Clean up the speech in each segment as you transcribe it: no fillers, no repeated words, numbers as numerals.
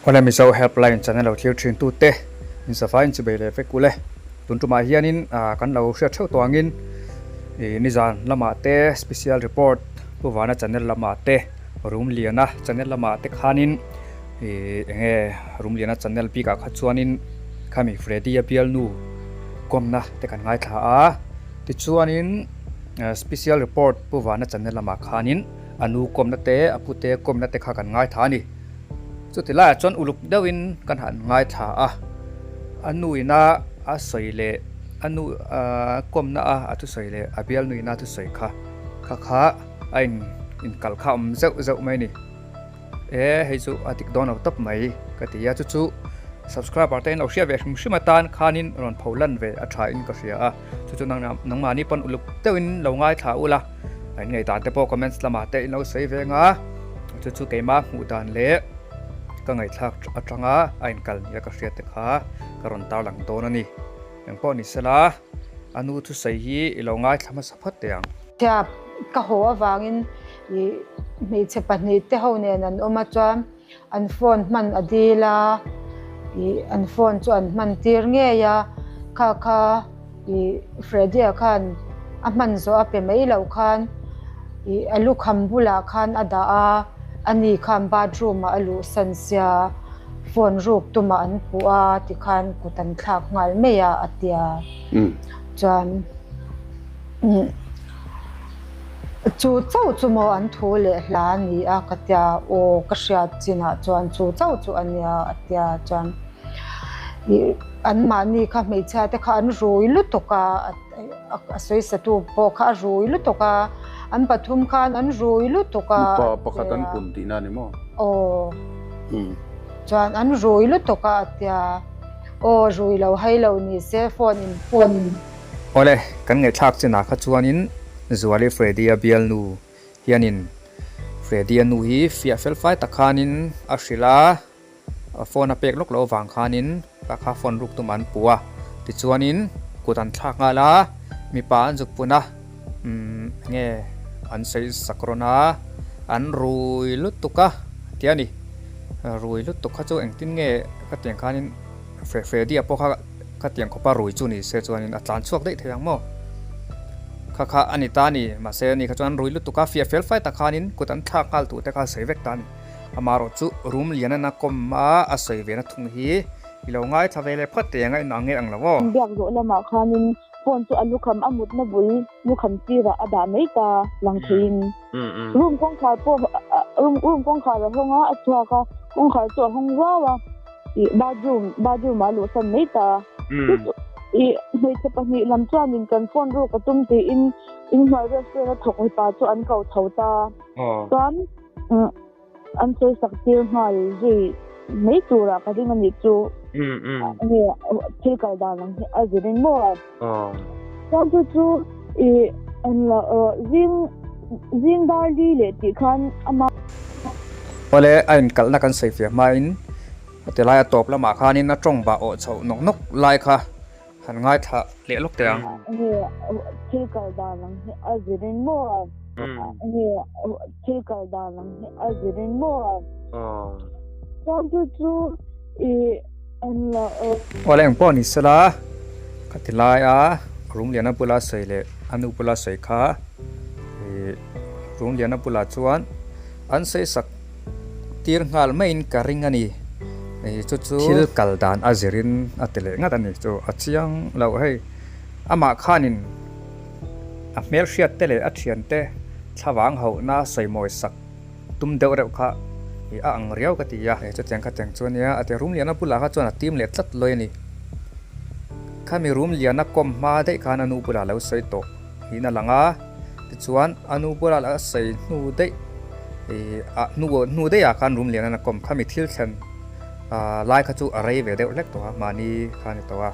Awle Mizo Helpline channel lo thlir thin tute in safai in chibei leh vek ule. Tun tumah hianin kan lo hriat theuh tawh angin ih nizan lamah te special report Pu Vana channel lamah te Rumliana channel lamah te khanin ih enge Rumliana channel bikah kha chuanin khami Freddy a bialnu kawmna te kan ngaithla a tichuanin special report Pu Vana channel lamah khanin a nu kawmna te a pute kawmna te kha kan ngaithla a ni. Chuti laiah chuan uluk deuhin kan han ngaithla a, a nu ina a sawi leh a nu ahh kawmna a a thusawi leh a bialnu ina a thusawi kha kha kha a in inkalh kha a awm zeuh zeuh mai a ni. E hei chu a dik dawn lo tawp mai ka ti a, chu chu subscriber te in lo hriat ve hrim hrim atan khanin rawn pho lan ve a tha in ka hria a, chu chu nangmahni pawn uluk deuhin lo ngaithla ula. A in ngaihdan te pawh comments lamah te in lo sawi veng a, chu chu keimah hmuh dan leh ka ngaihthlak atanga a inkal nia ka hriat te kha ka rawn tarlang dawn a ni. Engpawh ni sela a nu thusawi hi i lo ngaithla hmasa phawt teh ang. Thiap ka haw avangin ih hmeichhe pahnih te ho nen an awm a chuan an phone hman a dil a, ih an phone chu an hman tir ngei a, kha kha ih Freddy-a khan a hman zawh a pe mai lo khan ih a lukham bulah khan a dah a, ani khan bathroom ah a luhsan sia phone ruk tumah an puh a tikhan kut an thlak nghal mai a a tia chuan. Chu chauh chu maw an thu leh hla a ni a ka tia, aw ka hriat chinah chuan chu chauh chu a nia a tia chuan ih anmahni kha hmeichhia te kha an rui lutuk a, a sawisatu pawh kha a rui lutuk a, an pathum khan an rui lutuk a a tia. Mipa pakhat an pun tihna a ni maw? Aw chuan an rui lutuk a a tia, aw rui lo hai lo ni se phone in phone in. Awle, kan ngaihthlak chinah kha chuanin Zuali Freddy-a bialnu hianin Freddy-a nu hi fiah fel fai tak khanin a hrilh a, a phone a pek lawk loh avang khanin tah kha phone ruk tum an puh a, tichuanin kut an thlak nghal a, mipa an zuk pun a, umm enge an sawi sak rawn a, an rui lutuk a tia a ni, rui lutuk kha chu engtin nge ka tiang khanin Freddy-a pawh kha. Khatiang khawpa rui chu ni se chuanin a tlan chhuak daih thei ang maw? Kha kha a ni ta a ni. Mahse ani kha chuan rui lutuk a fiah fel fai tak khanin kut an thlak nghal tute kha a sawi vek ta a ni. Amaherawh chu rum lian a kawm a, a sawi ve na thung hi i lo ngaithla ve leh phawt teh ang a inang nge ang lo aw. Biak zawh lamah khanin phone chu a lukham a mutna bul lukham sirah a dah mai ta lang theiin room kawngkhar pawh room kawngkhar a hawng a, a chhuak a, kawngkhar chu a hawng ruau a. Ih bathroom bathroom ah luh san mai ta. Ih hmeichhe pahnih lam chuanin kan phone ruk a tum tiin inhnuai restaurant a thawk mipa chu an ko chho ta. Chuan an sawi sak tir nghal zui mai turah ka ring a nih chu. Nge thil kal dan ang hi a zirin maw. Chuan chu chu ih zing zing dar li leh tih khan ama. Awle a inkalhna kan sawi fiah hmain heti lai a tawp lamah khanin a tawng bah awh chhoh nawk nawk lai kha han ngaithla leh lawk teh ang. Nge thil kal dan ang hi a zirin maw? Nge thil kal dan ang hi a zirin maw? Chuan chu chu ih Awle engpawh ni sela ka ti lai a Rumliana bula sawi leh a nu bula sawi kha ih Rumliana bulah chuan an sawi sak tir nghal maiin ka ring a ni ih chu chu thil kal dan a zirin a ti leh ngat a ni chu a chiang loh hei amah khanin a hmelhriat te leh a thiante thlavang hauhna sawimawi sak Tum deuh reuh kha i a ang riau ka ti a, chutiang kha tiang chu ania, a ti rum liana bulah kha chuan a tim leh tlat lawi a ni. Khami rum liana kawm hma daih khan a nu bulah lo sawi tawh niin a lang a, tichuan a nu bulah a sawi hnu daih ih a hnu hnu daihah khan rum liana a kawm khami thil thlen lai kha chu a rei ve deuh hlek tawh a, mahni kha a ni tawh a.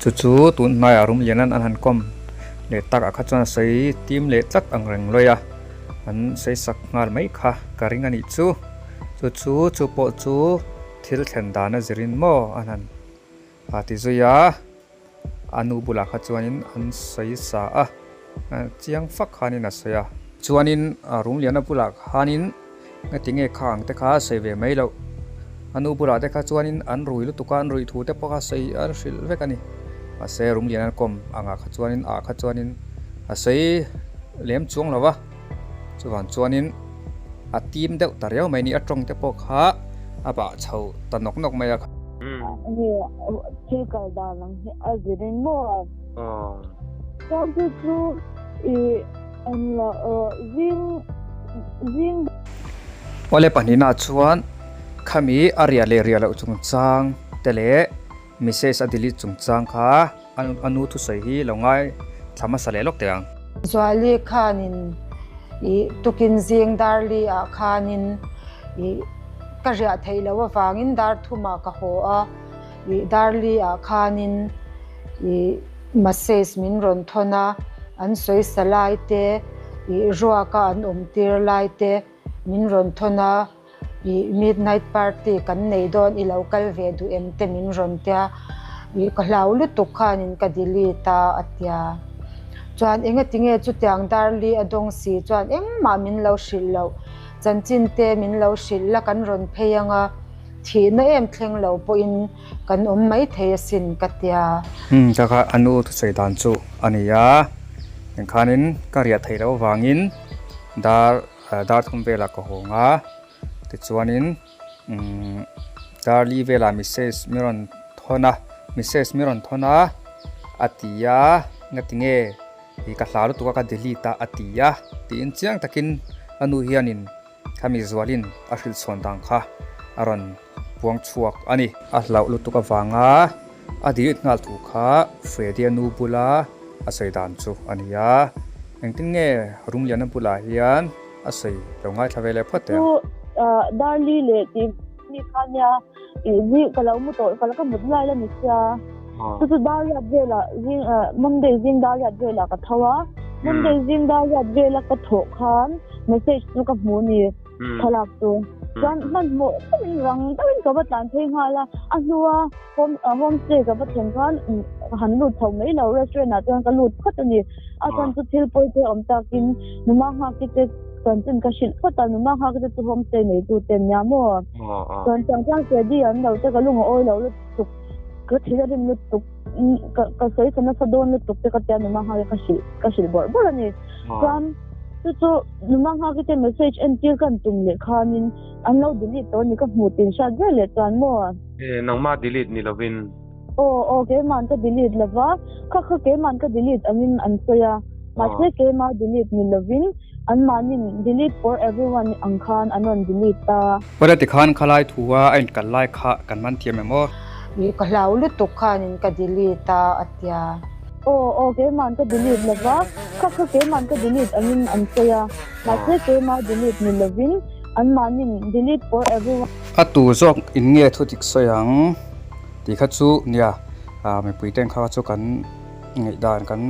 Chu chu tun hnaiah rum lianan an han kawm leh takah kha chuan a sawi tim leh tlat ang reng lawi a. An sawi sak nghal mai kha ka ring a nih chu. Chu chu chu pawh chu thil thlen dan a zirin maw an han a ti zui a, a nu bulah kha chuanin an sawi sa a, chiang fak khanin a sawi a. Chuanin Rumliana bulah khanin ngatinge kha ang te kha a sawi ve mai loh. A nu bulah te kha chuanin an rui lutuk a, an ruih thu te pawh kha sawi a hrilh vek a ni. Mahse Rumlian an kawm angah kha chuanin ah kha chuanin a sawi lem chuang lo va, chuvang chuanin a tim deuh ta riau mai a ni. A tawng te pawh kha a bah chho ta nawk nawk mai a. Nge thil kal dan ang hi a zirin maw? Chuan chu chu i englo zing zing. Awle pahnihna chuan khami a riah leh riah loh chungchang te leh message a delete chungchang kha a nu thusawi hi lo ngai thla hmasa leh lawk teh ang. Zuali khanin ih tukin zing darli ah khanin ih ka riah theih loh avangin dar thumah ka haw a, ih darli ah khanin ih message min rawn thawn a, an sawisa lai te ih ruaka an awm tir lai te min rawn thawn a. Ih midnight party kan nei dawn i lo kal ve duh em te min rawn tia, ih ka hlau lutuk khanin ka delete a a tia. Chuan engatinge chutiang Darli a dawng si chuan engmah min lo hrilh loh, chanchin te min lo hrilh la kan rawn phei anga thihna em thleng lo pawhin kan awm maithei asin ka tia. Umm ka kha a nu thusawi dan chu a ni a, engkhanin ka riah theih loh avangin dar Dar thum velah ka hawng a, tichuanin umm dar li velah message mi rawn thawn a, message mi rawn thawn a, a ti a, ngati nge ih ka hlau lutuk a ka delete a a ti a, tiin chiang takin a nu hianin khami Zualin a hrilh chhawn dan kha a rawn puang chhuak a ni. A hlauh lutuk avanga a delete nghal thu kha Freddy-a nu bula a sawi dan chu a ni a, engtin nge Rumliana bulah hian a sawi lo ngaithla ve leh phawt teh ang. Chu Darli leh tih mi kha nia ih zing ka lo mu tawh ka la ka mut lai la ni sia chu chu Darriat velah zing Monday zing Darriat velah ka tho a, Monday zing Darriat vela ka thawh khan message chu ka hmu ni. Thlalak chu chuan hmanhmawh takin rang deuhin ka va tlan phei nghal a, a hnua home homestay ka va thlen khan ka han lut chho mai lo restaurant ah chuan ka lut phawt a ni. A chuan chu thil pawi te awm takin numa nghak te chanchin ka hrilh phawt a, numa nghak te chu homestay neitu te nia maw? Chuan chuan chuan Freddy an lo te ka lung a awi lo lutuk, ka thil a rim lutuk, ka ka sawi sa nasa dawn lutuk te ka tia numa nghak ka hrilh ka hrilh bawrh bawrh a ni. Chuan chu chu numa nghak te message entir kan tum leh khanin an lo delete tawh a ni ka hmuh tin hriat ber leh chuan maw. E nangmah delete ni lovin. Aw aw keiman ka delete lova kha kha keiman ka delete angin an sawi a mahse keimah delete ni lovin anmahnin delete for everyone ang khan an rawn delete ta. Pawle tikhan khalai thu a a inkal lai kha kan man thiam em aw. Ih ka hlau lutuk khanin ka delete a a tia. Aw aw keiman ka delete lova kha kha keiman ka delete angin an sawi a mahse keimah delete ni lovin anmahnin delete for everyone. A tu zawk in nge thu dik sawi ang tih kha chu nia mipui ten kha chu kan ngaihdan kan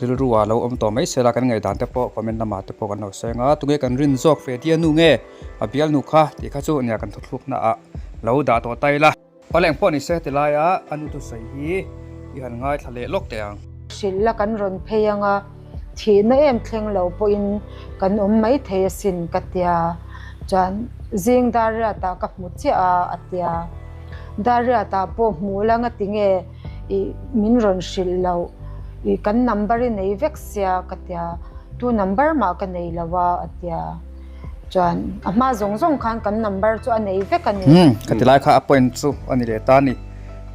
rilru ah lo awm tawh mai se la kan ngaihdan te pawh comment lamah te pawh kan lo sawi ang a tunge kan rin zawk ve tia nu nge a bialnu kha tih kha chu nia kan thuthlukna ah lo dah tawh ta ila. Awle engpawh ni se tilaia a nu thusawi hi i han ngaithla leh lawk teh ang. Hrilh la kan rawn phei ang a, thihna em thleng lo pawhin kan awm maithei asin ka tia. Chuan zing Dariatah ka hmu chiah a a tia. Dariatah pawh hmuh la ngatinge ih min rawn hrilh loh ih kan number i nei vek sia ka tia, tu number mah ka nei lo a a tia. Chuan a hma zawng zawng khan kan number chu a nei vek a ni. Umm ka ti lai kha a point chu a ni leh ta a ni.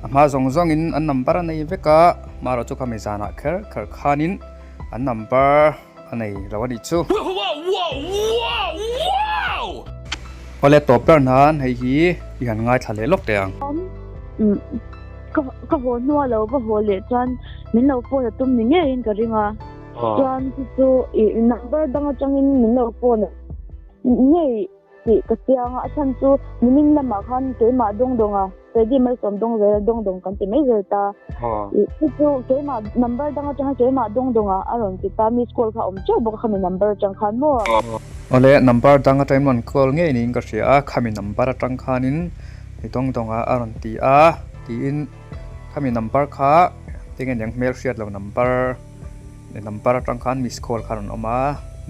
A hma zawng zawngin an number a nei vek a, hmarawh chu khami zanah kher kher khanin an number a nei lo a nih chu. Awle tawp ber nan hei hi i han ngaithla leh lawk teh ang. Umm ka ka haw hnua lo va haw leh chuan min lo phone a tum ni ngeiin ka ring a. Chuan chu chu i number dang atangin min lo phone ngei tih ka chiang a, a chhan chu nimin lamah khan keimah dawng dawng a, Freddy Malsawm dawng zel dawng dawng kan ti mai zel ta. I chu chu keimah number dang atanga keimah dawng dawng a a rawn ti ta, miss call kha a awm teuh bawk a khami number atang khan maw. Awle number dang atangin rawn call ngei niin ka hria a, khami number atang khanin i dawng dawng a a rawn ti a, tiin khami number kha enge niang hmel hriat lo number. Number atang khan miss call kha a rawn awm a,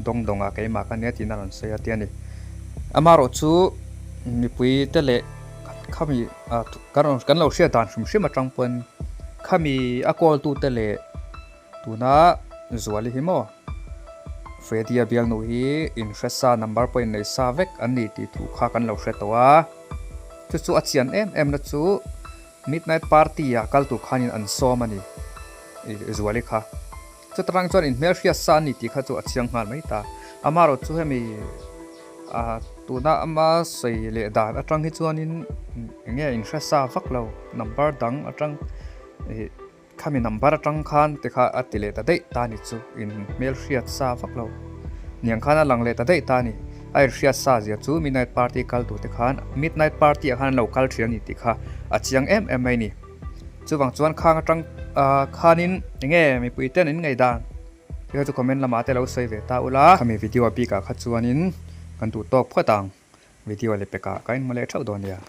dawng dawngah keimah ka nia tiin a rawn sawi a tia ni. Amaherawhchu mipui te leh Khami kan rawn kan lo hriat dan hrim hrim atang pawn khami a call tute leh tuna Zuali hi maw Freddy-a bialnu hi inhre sa number pawh innei sa vek an ni tih thu kha kan lo hre tawh a. Chu chu a chian em em na chu midnight party ah kal tur khanin an sawm a ni Zuali kha. Chuta rang chuan inhmel hriat sa a ni tih kha chu a chiang nghal mai ta. Amaherawh chu hemi ah tuna ama sawi leh dan atang hi chuanin eng nge inhre sa vak lo number dang atang ih khami number atang khan te kha a ti leh ta daih ta ni chu inhmel hriat sa vak lo niang khan a lang leh ta daih ta a ni. A inhriat sa zia chu midnight party kal tur te khan midnight party ah khan an lo kal thin a ni tih kha a chiang em em mai a ni. Chuvang chuan khang atang khanin enge mipui ten in ngaihdan te kha chu comment lamah te lo sawi ve ta ula. Khami video bikah kha chuanin kan duh tawk phawt ang video leh pekah ka inhmu leh theuh dawn nia.